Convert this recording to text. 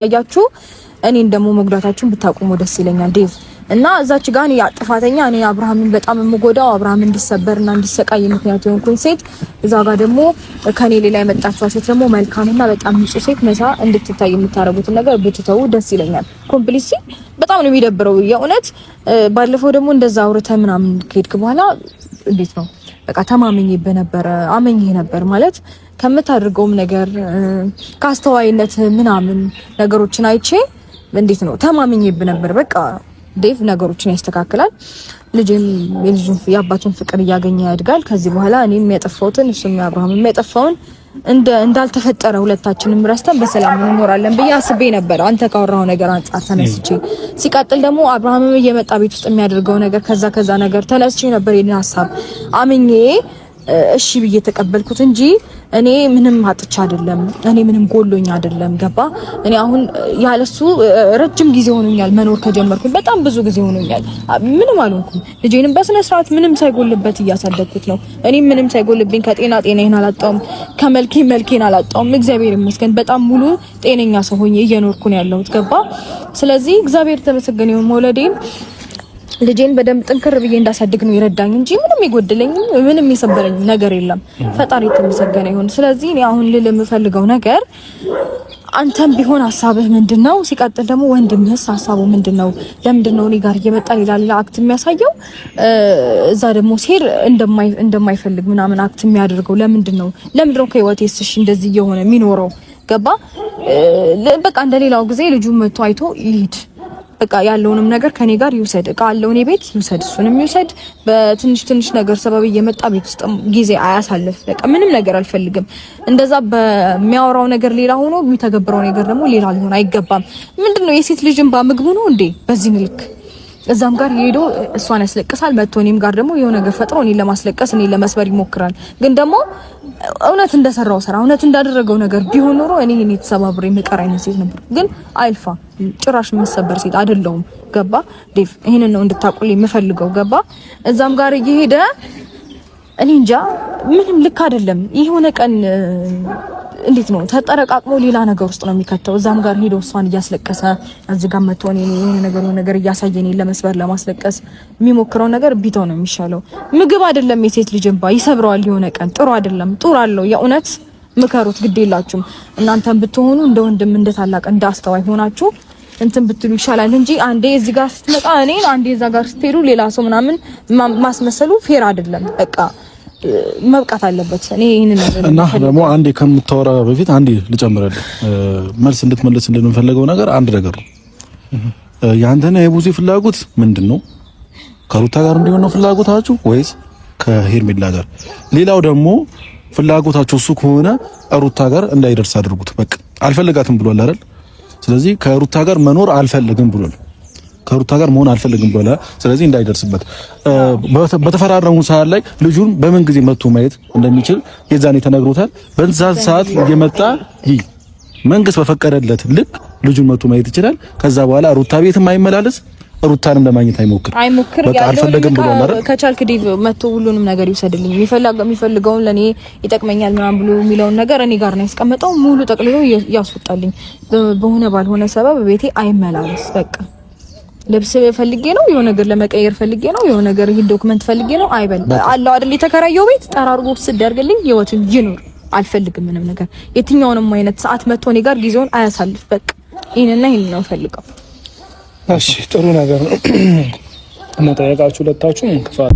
እያያችሁ እኔን ደግሞ መጉዳታችሁን ብታቆሙ ደስ ይለኛል ዴቭ። እና እዛች ጋር እኔ ጥፋተኛ እኔ አብርሃምን በጣም የምጎዳው አብርሃም እንዲሰበርና እንዲሰቃይ ምክንያት የሆንኩኝ ሴት፣ እዛ ጋር ደግሞ ከኔ ሌላ የመጣችዋ ሴት ደግሞ መልካምና በጣም ንጹህ ሴት መሳ እንድትታይ የምታደርጉትን ነገር ብትተዉ ደስ ይለኛል። Completely በጣም ነው የሚደብረው የእውነት። ባለፈው ደግሞ እንደዛ አውርተህ ምናምን ከሄድክ በኋላ እንዴት ነው በቃ ተማምኜብህ ነበረ፣ አመኜህ ነበር ማለት ከምታደርገውም ነገር ከአስተዋይነት ምናምን ነገሮችን አይቼ እንዴት ነው ተማምኜብህ ነበር። በቃ ዴቭ ነገሮችን ያስተካክላል። ልጅም የልጁን የአባቱን ፍቅር እያገኘ ያድጋል። ከዚህ በኋላ እኔም ያጠፋሁትን እሱም አብርሃም የሚያጠፋውን እንዳልተፈጠረ ሁለታችንም ረስተን በሰላም እንኖራለን ብዬ አስቤ ነበር፣ አንተ ካወራኸው ነገር አንጻር ተነስቼ። ሲቀጥል ደግሞ አብርሃምም እየመጣ ቤት ውስጥ የሚያደርገው ነገር ከዛ ነገር ተነስቼ ነበር የኔን ሀሳብ አምኜ እሺ ብዬ ተቀበልኩት እንጂ እኔ ምንም አጥቻ አይደለም። እኔ ምንም ጎሎኝ አይደለም። ገባ? እኔ አሁን ያለሱ ረጅም ጊዜ ሆኖኛል መኖር ከጀመርኩኝ በጣም ብዙ ጊዜ ሆኖኛል። ምንም አልሆንኩም። ልጄንም በስነ ስርዓት ምንም ሳይጎልበት እያሳደግኩት ነው። እኔም ምንም ሳይጎልብኝ ከጤና ጤናዬን አላጣውም፣ ከመልኬ መልኬን አላጣውም። እግዚአብሔር ይመስገን በጣም ሙሉ ጤነኛ ሰው ሆኜ እየኖርኩ ነው ያለሁት። ገባ? ስለዚህ እግዚአብሔር ተመሰገነ ይሁን። መውለዴም ልጄን በደንብ ጥንክር ብዬ እንዳሳድግ ነው የረዳኝ እንጂ ምንም የጎደለኝ ምንም የሰበረኝ ነገር የለም። ፈጣሪ የተመሰገነ ይሁን። ስለዚህ እኔ አሁን ልል የምፈልገው ነገር አንተም ቢሆን ሀሳብህ ምንድነው? ሲቀጥል ደግሞ ወንድምህስ ሀሳቡ ምንድነው? ለምንድን ነው እኔ ጋር እየመጣ ሌላ ሌላ act የሚያሳየው? እዛ ደግሞ ሲሄድ እንደማይፈልግ ምናምን act የሚያደርገው ለምንድን ነው? ለምንድን ነው ከህይወቴስ እሺ እንደዚህ እየሆነ የሚኖረው? ገባ? በቃ እንደሌላው ጊዜ ልጁ መጥቶ አይቶ ይሂድ። በቃ ያለውንም ነገር ከኔ ጋር ይውሰድ። እቃ አለው እኔ ቤት ይውሰድ፣ እሱንም ይውሰድ። በትንሽ ትንሽ ነገር ሰበብ እየመጣ ቤት ውስጥ ጊዜ አያሳልፍ። በቃ ምንም ነገር አልፈልግም። እንደዛ በሚያወራው ነገር ሌላ ሆኖ የሚተገብረው ነገር ደግሞ ሌላ ሊሆን አይገባም። ምንድነው የሴት ልጅ እንባ ምግቡ ነው እንዴ? በዚህ ልክ እዛም ጋር ሄዶ እሷን ያስለቅሳል። መጥቶ እኔም ጋር ደግሞ የሆነ ነገር ፈጥሮ እኔን ለማስለቀስ እኔን ለመስበር ይሞክራል። ግን ደግሞ እውነት እንደሰራው ስራ እውነት እንዳደረገው ነገር ቢሆን ኖሮ እኔ እኔ ተሰባብሬ የምቀር አይነት ሴት ነበር። ግን አይልፋ ጭራሽ የምሰበር ሴት አይደለሁም። ገባ ዴቭ? ይሄንን ነው እንድታቁልኝ የምፈልገው። ገባ? እዛም ጋር እየሄደ እኔ እንጃ ምንም ልክ አይደለም። የሆነ ቀን እንዴት ነው ተጠረቃቅሞ ሌላ ነገር ውስጥ ነው የሚከተው። እዛም ጋር ሄዶ እሷን እያስለቀሰ እዚህ ጋር መጥቶ እኔ የሆነ ነገር የሆነ ነገር እያሳየ እኔን ለመስበር ለማስለቀስ የሚሞክረው ነገር ቢተው ነው የሚሻለው። ምግብ አይደለም የሴት ልጅ እንባ ይሰብረዋል። የሆነ ቀን ጥሩ አይደለም። ጥሩ አለው የእውነት ምከሩት፣ ግድ የላችሁም። እናንተም ብትሆኑ እንደ ወንድም እንደ ታላቅ እንደ አስተዋይ ሆናችሁ እንትን ብትሉ ይሻላል እንጂ አንዴ እዚህ ጋር ስትመጣ እኔን አንዴ እዛ ጋር ስትሄዱ ሌላ ሰው ምናምን ማስመሰሉ fair አይደለም። በቃ መብቃት አለበት። እኔ ይሄንን እና ደግሞ አንዴ ከምታወራ በፊት አንዴ ልጨምርልህ፣ መልስ እንድትመለስ እንደምንፈልገው ነገር አንድ ነገር ነው። ያንተና የቡዜ ፍላጎት ምንድን ነው? ከሩታ ጋር እንዲሆን ነው ፍላጎታችሁ ወይስ ከሄርሜላ ጋር? ሌላው ደግሞ ፍላጎታችሁ እሱ ከሆነ ሩታ ጋር እንዳይደርስ አድርጉት። በቃ አልፈልጋትም ብሏል አይደል? ስለዚህ ከሩታ ጋር መኖር አልፈልግም ብሏል። ከሩታ ጋር መሆን አልፈልግም ብሏል። ስለዚህ እንዳይደርስበት በተፈራረሙ ሰዓት ላይ ልጁን በምን ጊዜ መጥቶ ማየት እንደሚችል የዛኔ ተነግሮታል። በዛ ሰዓት እየመጣ ይህ መንግስት በፈቀደለት ልክ ልጁን መጥቶ ማየት ይችላል። ከዛ በኋላ ሩታ ቤትም አይመላለስ፣ ሩታንም ለማግኘት አይሞክር አይሞክር። በቃ አልፈለግም ብሏል አይደል? ከቻልክ ዴቭ መጥቶ ሁሉንም ነገር ይውሰድልኝ። የሚፈልገውን ለኔ ይጠቅመኛል ምናምን ብሎ የሚለውን ነገር እኔ ጋር ነው ያስቀመጠው። ሙሉ ጠቅልሎ ያስወጣልኝ። በሆነ ባልሆነ ሰበብ ቤቴ አይመላለስ። በቃ ልብስ ፈልጌ ነው፣ የሆነ ነገር ለመቀየር ፈልጌ ነው፣ የሆነ ነገር ይሄን document ፈልጌ ነው አይበል። አለው አይደል የተከራየው ቤት ጠራርጎ ውስድ ያድርግልኝ፣ ህይወቱን ይኑር። አልፈልግም ምንም ነገር፣ የትኛውንም አይነት ሰዓት መጥቶ እኔ ጋር ጊዜውን አያሳልፍ። በቃ ይሄንና ይሄን ነው ፈልገው። እሺ ጥሩ ነገር ነው መጠየቃችሁ ሁለታችሁ ክፋት